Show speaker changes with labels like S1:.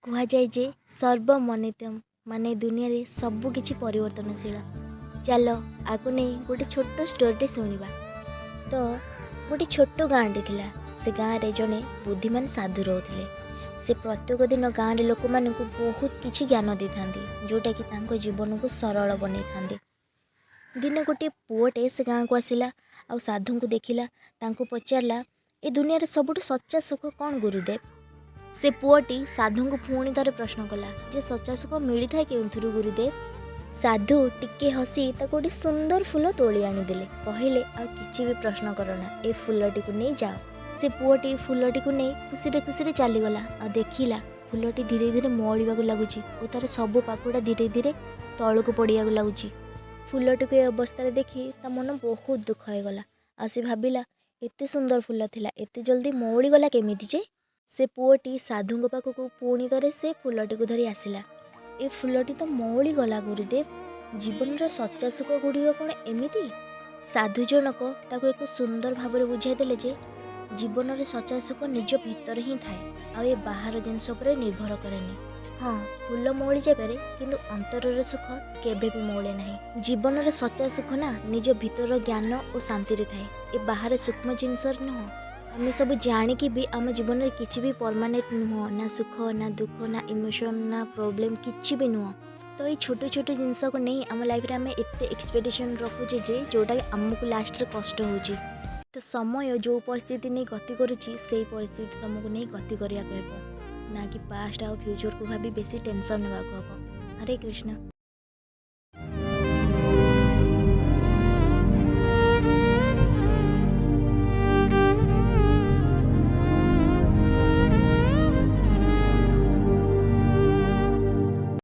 S1: କୁହାଯାଏ ଯେ ସର୍ବମନିତ୍ୟମ୍, ମାନେ ଦୁନିଆରେ ସବୁକିଛି ପରିବର୍ତ୍ତନଶୀଳ। ଚାଲ ଆକୁ ନେଇ ଗୋଟେ ଛୋଟ ଷ୍ଟୋରିଟେ ଶୁଣିବା। ତ ଗୋଟେ ଛୋଟ ଗାଁଟେ ଥିଲା। ସେ ଗାଁରେ ଜଣେ ବୁଦ୍ଧିମାନ ସାଧୁ ରହୁଥିଲେ। ସେ ପ୍ରତ୍ୟେକ ଦିନ ଗାଁରେ ଲୋକମାନଙ୍କୁ ବହୁତ କିଛି ଜ୍ଞାନ ଦେଇଥାନ୍ତି, ଯେଉଁଟାକି ତାଙ୍କ ଜୀବନକୁ ସରଳ ବନେଇଥାନ୍ତି। ଦିନେ ଗୋଟିଏ ପୁଅଟେ ସେ ଗାଁକୁ ଆସିଲା ଆଉ ସାଧୁଙ୍କୁ ଦେଖିଲା। ତାଙ୍କୁ ପଚାରିଲା, "ଏ ଦୁନିଆରେ ସବୁଠୁ ସଚ୍ଚା ସୁଖ କ'ଣ, ଗୁରୁଦେବ?" ସେ ପୁଅଟି ସାଧୁଙ୍କୁ ପୁଣି ଥରେ ପ୍ରଶ୍ନ କଲା ଯେ, "ସଚ୍ଚା ସୁଖ ମିଳିଥାଏ କେଉଁଥିରୁ, ଗୁରୁଦେବ?" ସାଧୁ ଟିକେ ହସି ତାକୁ ଗୋଟେ ସୁନ୍ଦର ଫୁଲ ତୋଳି ଆଣିଦେଲେ। କହିଲେ, "ଆଉ କିଛି ବି ପ୍ରଶ୍ନ କରନା, ଏ ଫୁଲଟିକୁ ନେଇ ଯାଅ।" ସେ ପୁଅଟି ଫୁଲଟିକୁ ନେଇ ଖୁସିରେ ଖୁସିରେ ଚାଲିଗଲା ଆଉ ଦେଖିଲା ଫୁଲଟି ଧୀରେ ଧୀରେ ମଉଳିବାକୁ ଲାଗୁଛି ଓ ତାର ସବୁ ପାଖୁଡ଼ା ଧୀରେ ଧୀରେ ତଳକୁ ପଡ଼ିବାକୁ ଲାଗୁଛି। ଫୁଲଟିକୁ ଏ ଅବସ୍ଥାରେ ଦେଖି ତା ମନ ବହୁତ ଦୁଃଖ ହେଇଗଲା ଆଉ ସେ ଭାବିଲା, ଏତେ ସୁନ୍ଦର ଫୁଲ ଥିଲା, ଏତେ ଜଲ୍ଦି ମଉଳିଗଲା କେମିତି ଯେ? ସେ ପୁଅଟି ସାଧୁଙ୍କ ପାଖକୁ ପୁଣି ଥରେ ସେ ଫୁଲଟିକୁ ଧରି ଆସିଲା। "ଏ ଫୁଲଟି ତ ମଉଳିଗଲା, ଗୁରୁଦେବ। ଜୀବନର ସଚ୍ଚା ସୁଖ ଗୁଡ଼ିକ କ'ଣ ଏମିତି?" ସାଧୁ ଜଣକ ତାକୁ ଏକ ସୁନ୍ଦର ଭାବରେ ବୁଝାଇଦେଲେ ଯେ ଜୀବନରେ ସଚ୍ଚା ସୁଖ ନିଜ ଭିତରେ ହିଁ ଥାଏ ଆଉ ଏ ବାହାର ଜିନିଷ ଉପରେ ନିର୍ଭର କରେନି। ହଁ, ଫୁଲ ମଉଳି ଯାଇପାରେ, କିନ୍ତୁ ଅନ୍ତରର ସୁଖ କେବେ ବି ମଉଳେ ନାହିଁ। ଜୀବନର ସଚ୍ଚା ସୁଖ ନା ନିଜ ଭିତରର ଜ୍ଞାନ ଓ ଶାନ୍ତିରେ ଥାଏ, ଏ ବାହାର ସୂକ୍ଷ୍ମ ଜିନିଷରେ ନୁହଁ। ଆମେ ସବୁ ଜାଣିକି ବି ଆମ ଜୀବନରେ କିଛି ବି ପରମାନେଣ୍ଟ ନୁହଁ, ନା ସୁଖ, ନା ଦୁଃଖ, ନା ଇମୋସନ୍, ନା ପ୍ରୋବ୍ଲେମ୍, କିଛି ବି ନୁହଁ। ତ ଏଇ ଛୋଟ ଛୋଟ ଜିନିଷକୁ ନେଇ ଆମ ଲାଇଫ୍ରେ ଆମେ ଏତେ ଏକ୍ସପେକ୍ଟେସନ୍ ରଖୁଛେ ଯେ ଯେଉଁଟାକି ଆମକୁ ଲାଷ୍ଟରେ କଷ୍ଟ ହେଉଛି। ତ ସମୟ ଯେଉଁ ପରିସ୍ଥିତି ନେଇ ଗତି କରୁଛି, ସେଇ ପରିସ୍ଥିତି ତୁମକୁ ନେଇ ଗତି କରିବାକୁ ହେବ, ନା କି ପାଷ୍ଟ ଆଉ ଫ୍ୟୁଚରକୁ ଭାବି ବେଶୀ ଟେନସନ୍ ନେବାକୁ ହେବ। ହରେ କୃଷ୍ଣ।